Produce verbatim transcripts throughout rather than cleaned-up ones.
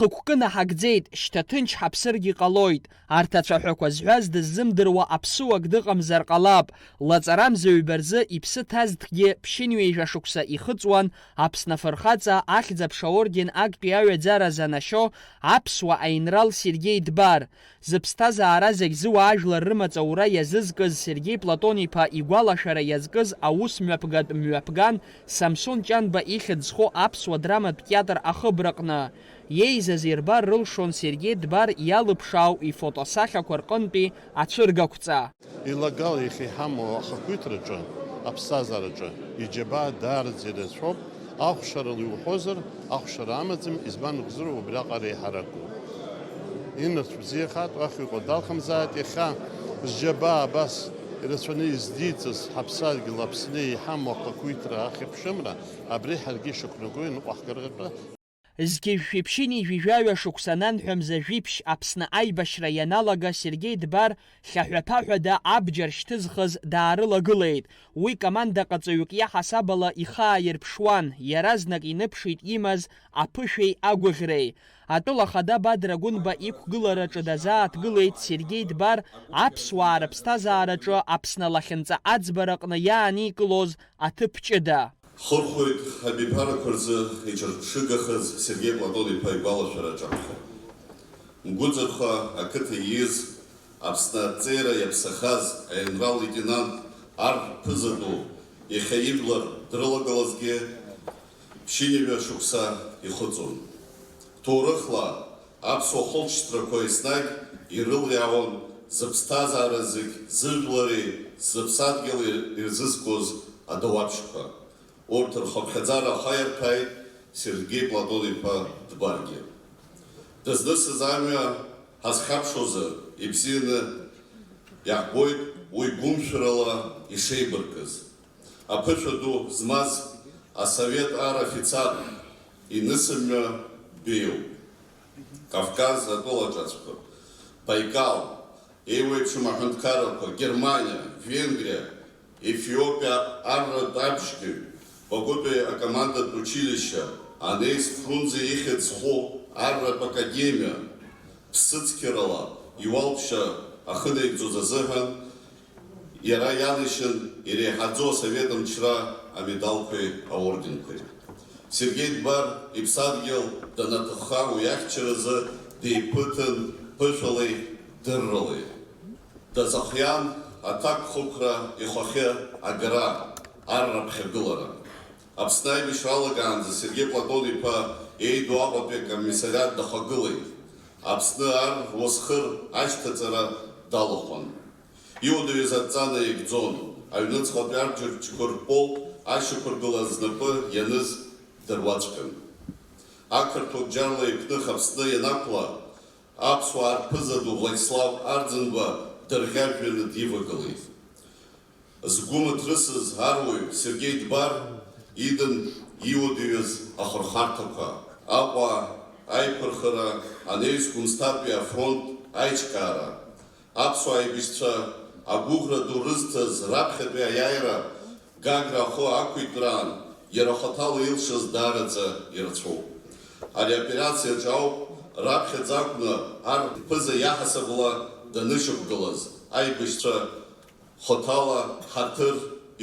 Ҳхықәкы наҳагӡеит, шьҭа ҭынч ҳаԥсыргьы ҟалоит. Арҭ ацәаҳәақәа зҳәаз дыззымдыруа аԥсуак дыҟамзар ҟалап. Лаҵарамза ҩба рзы иԥсы ҭазҭгьы ԥшьынҩажәа шықәса ихыҵуан Аԥсны Афырхаҵа Ахьӡ-аԥша орден актәи аҩаӡара занашьо аԥсуа аинрал Сергеи Дбар. Зыԥсҭазаара зегь зыуаажәлар рымаҵ аура иазызкыз Сергеи Платон-иԥа игәалашәара иазкыз аус мҩаԥгатә мҩаԥган Самсон Ҷанба ихьӡ зху аԥсуа драматә театр ахыбраҟны. Иеизаз ирбар рылшон Сергеи Дбар иалыԥшаау ифотосахьақәа рҟынтәи ацәыргақәҵа. Илагала иахьа иҳамоу ахақәиҭраҿы, аԥсҭазаараҿы, иџьабаа даараӡа ирацәоуп, ахәшарала иуҳәозар, ахәшара амаӡам, избан акәзар, убриаҟара еиҳаракуп. Инарцә бзиахааит, уахь иҟоу далхымзааит, иахьа зџьабаа абас ирацәаны издиҵаз ҳаԥсадгьыл Аԥсны иҳамоу ахақәиҭра ахьыԥшымра, абри ҳаргьы ишақәнаго иныҟәаҳгар ҳәа. Зқьи жәшәи ԥшьынҩажәи жәаҩа шықәса ананҳәа мза жәиԥшь Аԥсны аибашьра ианалага Сергеи Дбар хьаҳәа-ԥаҳәада абџьар шьҭызхыз даарылагылеит. Уи командаҟаҵаҩык иаҳасабала ихы ааирԥшуан, иаразнак иныԥшит имаз аԥышәеи агәыӷьреи. Атәыла ахада Бадра Гәынба иқәгылараҿы дазааҭгылеит Сергеи Дбар аԥсуаа рыԥсҭазаараҿы Аԥсны алахьынҵа аӡбараҟны иааникылоз аҭыԥ ҷыда. Хырхәоит абиԥарақәа рзы иҿырԥшыгахаз Сергеи Платон-иԥа игәалашәара аҿаԥхьа. Мгәыӡырхәа ақыҭа ииз, Аԥсны аҭҵеира иаԥсахаз аинрал-леитенант Ар ԥыза ду иахьа ижәлар дрылагылазгьы ԥшьынҩажәа шықәса ихыҵуан. Ҭоурыхла аԥсуа хылҵшьҭрақәа еснагь ирылиаауан зыԥсҭазаара зегь зыжәлари зыԥсадгьыли ирзызкуаз адауаԥшьқәа. Урҭ рхыԥхьаӡара ахаирҭәааит Сергеи Платон-иԥа Дбаргьы. Дызнысыз амҩа ҳазхьаԥшуазар, ибзианы иаҳбоит уи гәымшәарала ишеибаркыз. Аԥышәа ду змаз асовет ар афицар инысымҩа беиоуп. Кавказ атәылаҿацәқәа, Баикал, еиуеиԥшым аҳәынҭқаррақәа, Германиа, Венгриа, Ефиопиа арратә абжьгаҩ, Бакутәи акомандатә училишьче, Анеис Фрунзе ихьӡ зху арратә академиа, ԥсыцқьарала иуалԥшьа ахьынеигӡоз азыҳәан, иара иалишьын иреиҳаӡоу асовет мчра амедалқәеи аорденқәеи. Сергеи Дбар иԥсадгьыл данаҭахха уи ахьчаразы деиқәыҭан ԥышәалеи дырралеи. Дазыхиан аҭакԥхықәра ихахьы агара, ар раԥхьагылара. Аԥсны аибашьра алагаанӡа Сергеи Платон-иԥа еиду Аҟәатәи акомиссариат дахагылеит. Аԥсны ар уасхыр ашьҭаҵара далахәын. Иуадаҩыз адҵа наигӡон, аҩныҵҟатәи арбџьарчқәа рпол ашьақәыргыла знапы ианыз дыруаӡәкын. Ақырҭуа бџьарла икных Аԥсны ианақәла, аԥсуаа рԥыза ду Владислав Арӡынба дырӷьажәҩаны дивагылеит. Згәы мыҭрысыз аруаҩ Сергеи Дбар идын иуадаҩыз ахырхарҭақәа, Аҟәа аиқәырхара, Анеис Гәымсҭатәи афронт аиҿкаара, аԥсуа аибашьцәа агәыӷра ду рызҭаз раԥхьатәи аиааира Гагра ахы ақәиҭраан иара хаҭала илшаз даараӡа ирацәоуп. Ари аоперациаҿы ауп раԥхьаӡа акәны ар ԥыза иаҳасабала данышьақәгылаз аибашьцәа хаҭала ҳаҭыр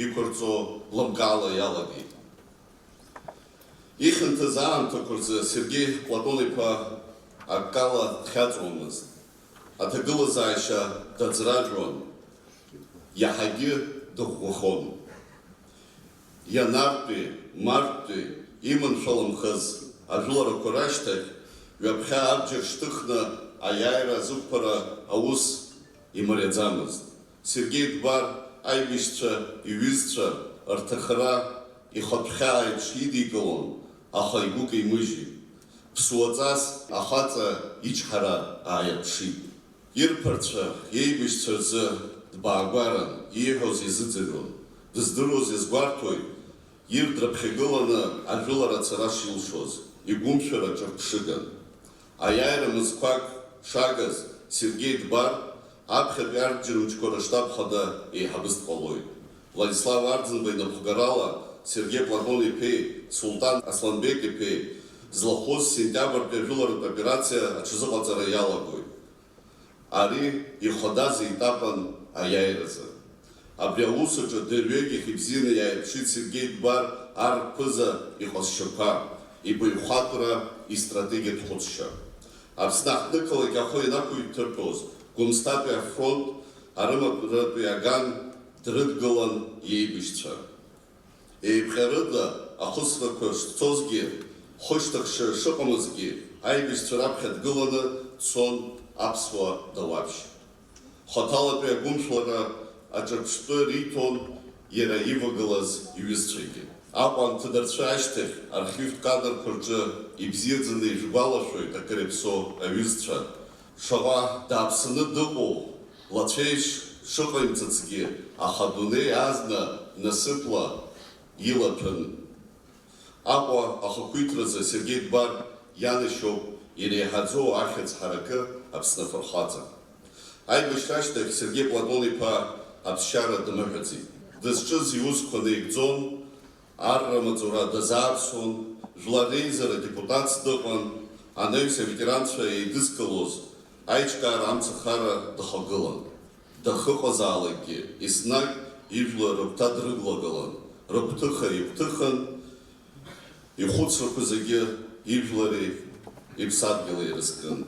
иқәырҵо лымкаала иалагеит. Ихьанҭаз аамҭақәа рзы Сергеи Платон-иԥа аккала дхьаҵуамызт. Аҭагылазаашьа даӡражәуан, иаҳагьы дыӷәӷәахон. Ианартәи, марттәи иманшәаламхаз ажәыларақәа рашьҭахь, ҩаԥхьа абџьар шьҭыхны аиааира азықәԥара аус имариаӡамызт. Сергеи Дбар аибашьцәа, иҩызцәа рҭахара ихатә хьаа еиԥш идикылон, аха игәы каимыжьит. Ԥсуаҵас ахаҵа ичҳара ааирԥшит. Ирԥарцәа, иеибашьцәа рзы дбаагәаран, ииҳәоз иазыӡырҩуан. Дыздыруаз иазгәарҭоит, Ирд раԥхьагыланы ажәылара ацара шилшоз, игәымшәара ҿырԥшыган. Аиааира мызқәак шагаз Сергеи Дбар аԥхьатәи арбџьармчқәа рыштаб хада еиҳабыс дҟалоит. Владислав Арӡынба инапхгарала Сергеи Платон-иԥеи Султан Асланбек-иԥеи Злахәыз сентиабртәи ажәыларатә операциа аҽазыҟаҵара иалагоит. Ари ихадаз етапын аиааиразы. Абри аус аҿы дырҩегьых ибзианы иааирԥшит Сергеи Дбар ар рԥыза иҟазшьақәа, ибаҩхатәра, истратегиатә хәыцшьа. Аԥсны аҳҭнықалақь ахы ианақәиҭыртәоз Гәымсҭатәи афронт арыматәратәи аган дрыдгылан иеибашьцәа. Еиԥҟьарыда ахысрақәа шцозгьы, хышьҭыхшьа шыҟамызгьы, аибашьцәа раԥхьа дгыланы дцон аԥсуа дауаԥшь. Хаҭалатәи агәымшәлара аҿырԥштәы риҭон иара ивагылаз иҩызцәагьы. Аҟәа анҭыдарцәа ашьҭахь архивтә кадрқәа рҿы ибзиаӡаны ижәгәалашәоит акыр иаԥсоу аҩызцәа. Шаҟа дааԥсаны дыҟоу, лацәеишь шыҟаимҵацгьы, аха адунеи азна насыԥла илаҭәын. Аҟәа ахақәиҭразы Сергеи Дбар ианашьоуп иреиҳаӡоу ахьӡ ҳаракы Аԥсны афырхаҵа. Аибашьра ашьҭахь Сергеи Платон-иԥа аԥсшьара дмыҳәаӡеит. Дызҿыз иусқәа наигӡон, арра маҵура дазааԥсон, Жәлар Реизара адепутатс дыҟан, анаҩс аветеранцәа еидызкылоз аиҿкаара амцахара дахагылан. Дахыҟазаалакгьы, еснагь ижәлар рыгәҭа дрылагылан, рыгәҭыха игәҭыхан, ихәыцрақәа зегьы ижәлари иԥсадгьыли ирызкын.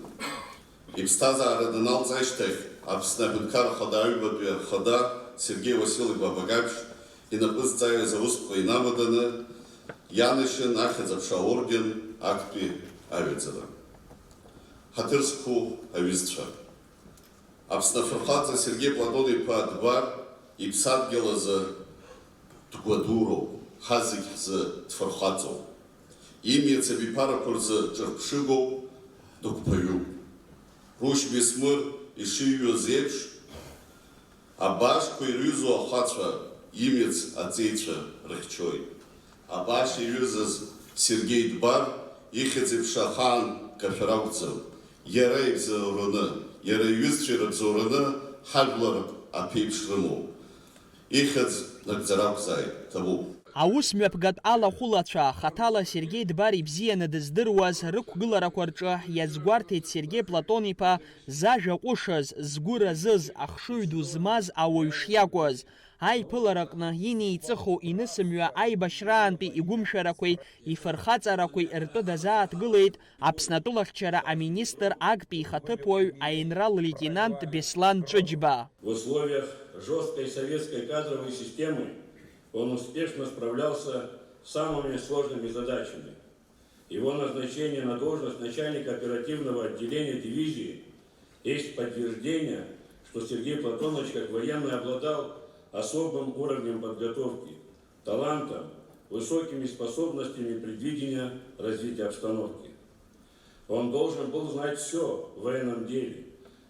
Иԥсҭазаара даналҵ ашьҭахь, Аԥсны Аҳәынҭқарра Ахада аҩбатәи Ахада Сергеи Уасил-иԥа Багаԥшь инапы зҵаиаз аусқәа инамаданы, ианашьан Ахьӡ-аԥша аорден актәи аҩаӡара. Ҳаҭыр зқәу аҩызцәа! Аԥсны афырхаҵа Сергеи Платон-иԥа Дбар иԥсадгьыл азы дгәадуроуп, ҳазегь ҳзы дфырхаҵоуп. Имиц абиԥарақәа рзы ҿырԥшыгоуп, дықәԥаҩуп. Рушь Бесмыр ишиҩыз еиԥш, абаашқәа ирҩызоу ахацәа имиц аҵеицәа рыхьчоит. Абааш иҩызаз Сергеи Дбар ихьӡ-иԥша ахаан кашәар акәӡам. Иара ибзоураны, иара иҩызцәа ирыбзоураны ҳажәлар аԥеиԥш рымоуп. Ихьӡ нагӡар акәзааит, ҭабуп. Аус мҩаԥгатә алахәылацәа, хаҭала Сергеи Дбар ибзианы дыздыруаз рықәгыларақәа рҿы иазгәарҭеит Сергеи Платон-иԥа зажәа ҟәышыз, згәы разыз, ахшыҩ ду змаз ауаҩ шиакәыз. Аиԥылараҟны инеиҵыху инысымҩа аибашьраантәи игәымшәарақәеи ифырхаҵарақәеи ртәы дазааҭгылеит Аԥсны атәылахьчара аминистр актәи ихаҭыԥуаҩ аинрал-леитенант Беслан Ҵәыџьба. В условиях жёсткой советской кадровой системы он успешно справлялся с самыми сложными задачами. Его назначение на должность начальника оперативного отделения дивизии есть подтверждение, что Сергей Платонович как военный обладал особым уровнем подготовки, талантом, высокими способностями предвидения развития обстановки. Он должен был знать всё в военном деле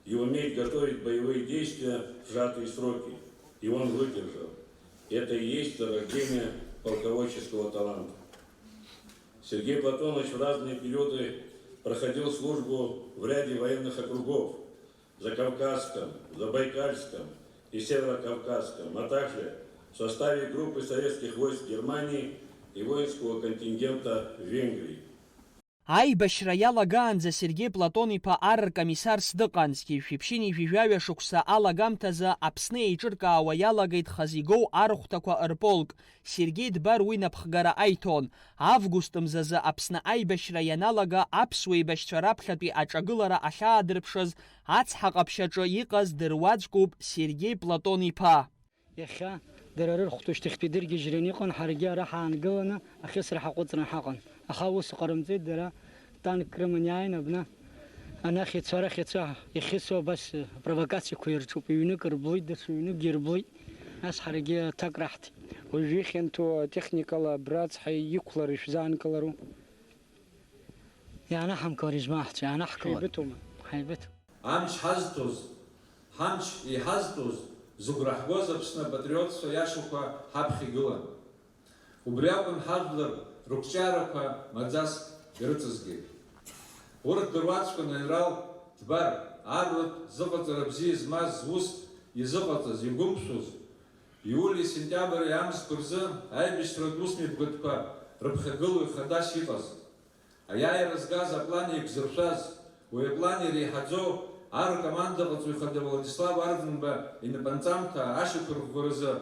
и уметь готовить боевые действия в сжатые сроки, и он выдержал. Это и есть зарождение полководческого таланта. Сергей Платонович в разные периоды проходил службу в ряде военных округов: в Закавказском, в Забайкальском и Северокавказском, а также в составе группы советских войск Германии и воинского контингента в Венгрии. Аибашьра иалагаанӡа Сергеи Платон-иԥа ар ркомиссарс дыҟан, зқьи жәшәи ԥшьынҩажәи жәаҩа шықәса алагамҭазы Аԥсны еиҿыркаауа иалагеит хазы игоу архәҭақәа рполк. Сергеи Дбар уи напхгара аиҭон. Август мзазы Аԥсны аибашьра ианалага аԥсуа еибашьцәа раԥхьатәи аҿагылара ахьаадырԥшыз ацҳа ҟаԥшь аҿы иҟаз дыруаӡәкуп Сергеи Платон-иԥа. Иахьа дара рырхәҭоу шьҭахьтәи дыргьежьраны иҟан, ҳаргьы ара ҳаангыланы ахьысра ҳаҟәыҵран ҳаҟан. Аха аус ҟарымҵеит, дара танк рыман иааин абна анахь ицо, арахь ицо, иахьысу абас апровокациақәа ирҿуп, ҩнык рблит, даҽа ҩныкгьы ирблит, нас ҳаргьы аҭак раҳҭеит. Уажәы ихьанҭоу атехникала абра ацҳа иқәлар ишәзаанкылару? Иаанаҳамкылар, ижәмаҳцәа, иаанаҳкылар. Ҳаибыҭоума? Ҳаибыҭ. Амч ҳазҭоз, ҳамч еиҳазтәыз, зыгәра ҳгоз Аԥсны апатриотцәа иашақәа ҳаԥхьа игылан. Убри акәын ҳажәлар рықәҿиарақәа маӡас ирыҵызгеит. Урҭ дыруаӡәкын аинрал Ҭбар, арлаԥ зыҟаҵара бзиа змаз, зус изыҟаҵаз, игәымԥсәыз, иули сентиабри амзқәа рзы аибашьратә усмҩаԥгатәқәа рыԥхьагылоу ихадас иҟаз. Аиааира згаз аплан еиқәзыршәаз, уи аплан иреиҳаӡоу аркомандаҟаҵаҩ хада Владислав Арӡынба инапынҵамҭа ашьақәырӷәӷәаразы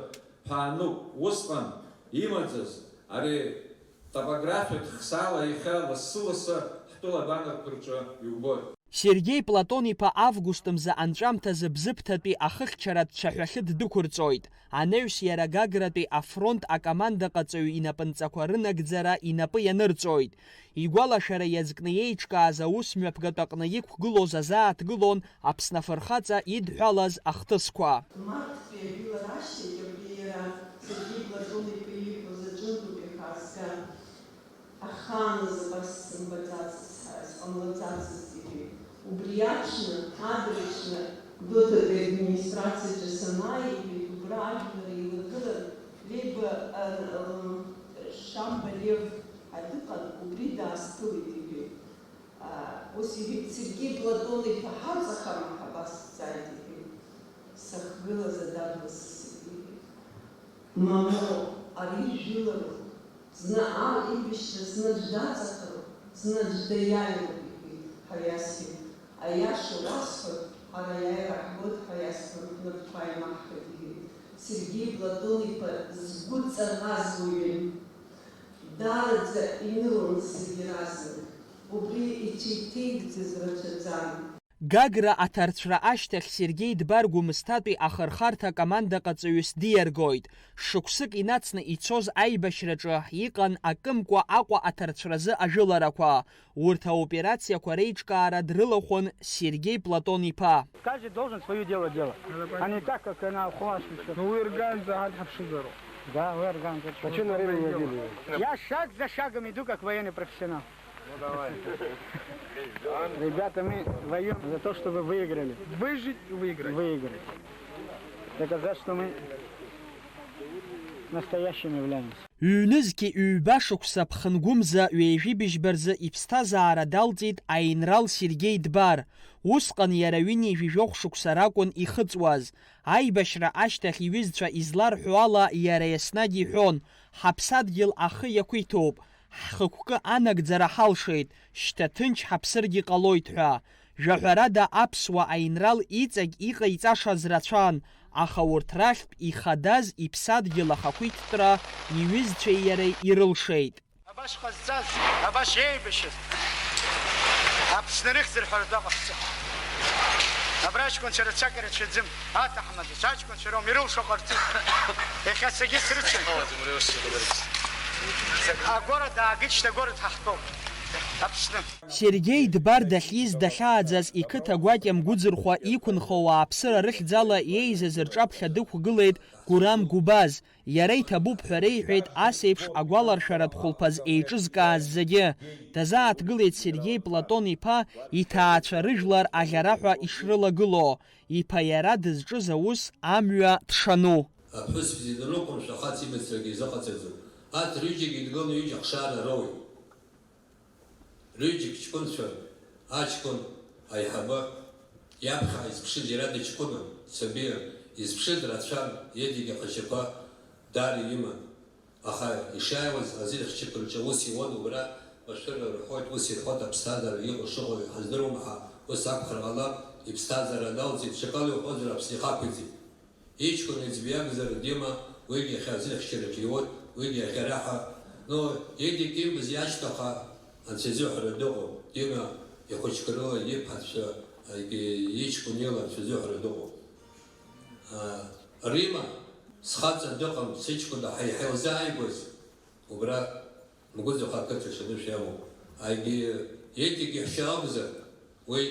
ҳәа ануп, усҟан имаӡаз ари топографиатә хсаала иахьа лассы-лассы ҳтәыла абанкқәа рҿы иубоит. Сергеи Платон-иԥа август мза анҵәамҭазы Бзыԥҭатәи ахыхьчаратә цәаҳәахьы ддәықәырҵоит. Анаҩс иара Гагратәи афронт акомандаҟаҵаҩ инапынҵақәа рынагӡара инапы ианырҵоит. Игәалашәара иазкны иеиҿкааз аус мҩаԥгатә аҟны иқәгылоз азааҭгылон Аԥсны афырхаҵа идҳәалаз ахҭысқәа. Марттәи ажәылара ашьҭахь абри иара Сергеи Платон-иԥа ииҳәоз аҿынтәоуп иахьазгаз. Ахааназ абас сзымбаӡацызт ҳәа, сҟамлаӡацызт, иҳәеит. Убри аҽны, адырҩаҽны, Гәдоуҭатәи администрациаҿы санааи, иҳәеит, убра ажәлар еилагылан, Леба, а, а, Шамба Лев ҳәа дыҟан, убри даасԥылеит, иҳәеит. А, ус иҳәеит, Сергеи Платон-иԥа ҳаҵахама ҳәа абас дҵааит, иҳәеит. Сахьгылаз адагьла сысит, иҳәеит. Мамоу, ари жәылароуп. Зны аибашьра, зны аӡә даҵахароуп, зны аӡә даиааироуп, иҳәеит, ҳәа иасҳәеит. Аиаша уасҳәап, ҳара аиааира ҳгоит, ҳәа иасҳәап, ҳнапқәа еимаҳҳәеит, иҳәеит. Сергеи Платон-иԥа згәы ҵаӷаз уаҩын. Даараӡа инылон зегь иаразнак. Убри ицәеиҭеигӡаз рацәаӡан. Гагра аҭарцәра ашьҭахь Сергеи Дбар Гәымсҭатәи ахырхарҭа акомандаҟаҵаҩыс диаргоит. Шықәсык инацны ицоз аибашьраҿы иҟан акымкәа Аҟәа аҭарцәразы ажәыларақәа. Урҭ аоперациақәа реиҿкаара дрылахәын Сергеи Платон-иԥа. Каждый должен своё дело делать, а не так, как на Хуасу. Ну, уи рганӡа ҳарҭ ҳаԥшызароуп. Да, уи рганӡа. А чё на время не убили его? Я шаг за шагом иду, как военный профессионал. Ну, давай. Ребята, мы воюем за то, чтобы выиграли. Выжить и выиграть. Выиграть. Доказать, что мы настоящими являемся. Ҩнызқьи ҩба шықәса ԥхынгәымза ҩажәи быжьба рзы иԥсҭазаара далҵит аинрал Сергеи Дбар. Усҟан иара ҩынҩажәи жәохә шықәса ракәын ихыҵуаз. Аибашьра ашьҭахь иҩызцәа изларҳәо ала, иара еснагь иҳәон, ҳаԥсадгьыл ахы иақәиҭуп, ҳхықәкы анагӡара ҳалшеит, шьҭа ҭынч ҳаԥсыргьы ҟалоит ҳәа. Жәаҳәарада, аԥсуа аинрал иҵегь иҟаиҵашаз рацәан, аха урҭ рахьтә ихадаз иԥсадгьыл ахақәиҭтәра иҩызцәеи иареи ирылшеит. Абас ҟазҵаз, абас еибашьыз, Аԥсны рыхьӡ рҳәаратәы аҟаҳҵо. Абра аҷкәынцәа рацәак ирацәаӡам, аҭаҳмадацәа, аҷкәынцәа роума, ирылшо ҟарҵеит. Иахьа саргьы срыцын. Агәара даагеит, шьҭа агәара дҳаҳтәоуп. Аԥсны. Сергеи Дбар дахьиз дахьааӡаз иқыҭа гәакьа Мгәыӡырхәа иқәынхо ауааԥсыра рыхьӡала иеизаз рҿаԥхьа дықәгылеит Гурам Гәыбаз. Иара иҭабуп ҳәа реиҳәеит ас еиԥш агәаларшәаратә хәылԥаз еиҿызкааз зегьы. Дазааҭгылеит Сергеи Платон-иԥа иҭаацәа рыжәлар аӷьараҳәа ишрылагылоу, иԥа иара дызҿыз аус амҩа дшану. Аԥҳәыс бзиа даныҟоу, мшәа, ахаҵа имацарагьы изыҟаҵаӡом. Арҭ рҩыџьагьы идгыланы ҩыџьа ахшара роуеит. Рҩыџьагь ҷкәынцәан, аҷкәын аиҳабы иаԥхьа изԥшыз иара дыҷкәынан, сабиан, изԥшыз рацәан, Едигьы ахәыҷқәа даара иман. Аха ишааиуаз азин хәыҷқәа рҿы ус иуан, убра машәырра рҳәоит, ус ирҳәоит, аԥсҭазаара иҟоу шыҟоу ҳаздыруам ҳәа, ус акәхар ҟалап, иԥсҭазаара далҵит, шаҟа иуҳәозар, Аԥсны ихақәиҵеит. Иҷкәын иӡб иакәзар, Дима, уигьы иахьа азыхьчараҿы иуеит, уигьы иахьа раҳа. Ну, Едик имбаз иашьҭаха, анцәа изыҳәара дыҟоуп. Дима ихәыҷқәа рыла иԥацәа, егьи иҷкәын ила анцәа изыҳәара дыҟоуп. А, Рима, схаҵа дыҟам, сыҷкәын ҳа-, ҳаилзааигәаз, убра Мгәыӡырхәа ақыҭаҿы анышә иамоуп. Егьи Едик иаҳәшьа акәзар, уи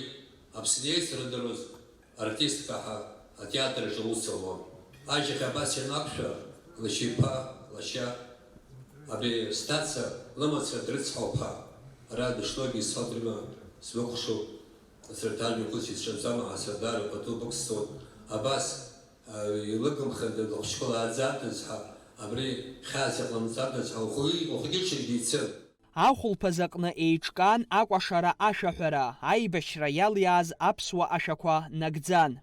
Аԥсны еицырдыруаз артистка ҳәа атеатр аҿы аус луан. Ажьахь абас ианақәшәа, лашьа иԥа, лашьа, абри сҭаца лымацара дрыцҳауп ҳәа, ара дышлогьы исҳәоит, Рима, сбыкәхшоуп, сырҭажәақәа сицәшәаӡом, ҳасырдара пату бықәсҵоит. Абас Илыгымхеит лыхәыҷқәа лааӡатәыз ҳәа, абри хьаас иҟамҵатәыз ҳәа, ухәы-, ухәгьы-ҽынгьы ицеит. Ахәылԥаз аҟны еиҿкаан акәашара ашәаҳәара, аибашьра иалиааз аԥсуа ашәақәа нагӡан.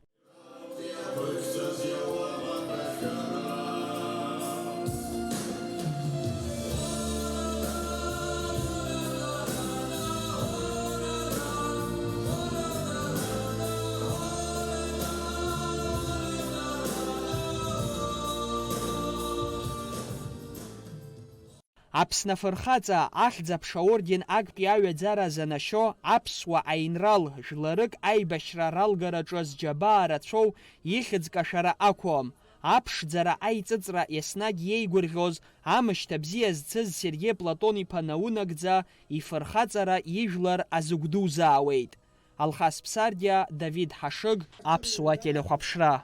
Аԥсны афырхаҵа Ахьӡ-аԥша орден актәи аҩаӡара занашьо аԥсуа аинрал жәларык аибашьра ралгараҿы зџьабаа рацәоу ихьӡ кашәара ақәым. Аԥшӡара аиҵыҵра еснагь иеигәырӷьоз, амышьҭа бзиа зцыз Сергеи Платон-иԥа наунагӡа ифырхаҵара ижәлар азыгәдузаауеит. Алхас Ԥсардиа, Давид Ҳашыг, Аԥсуа телехәаԥшра.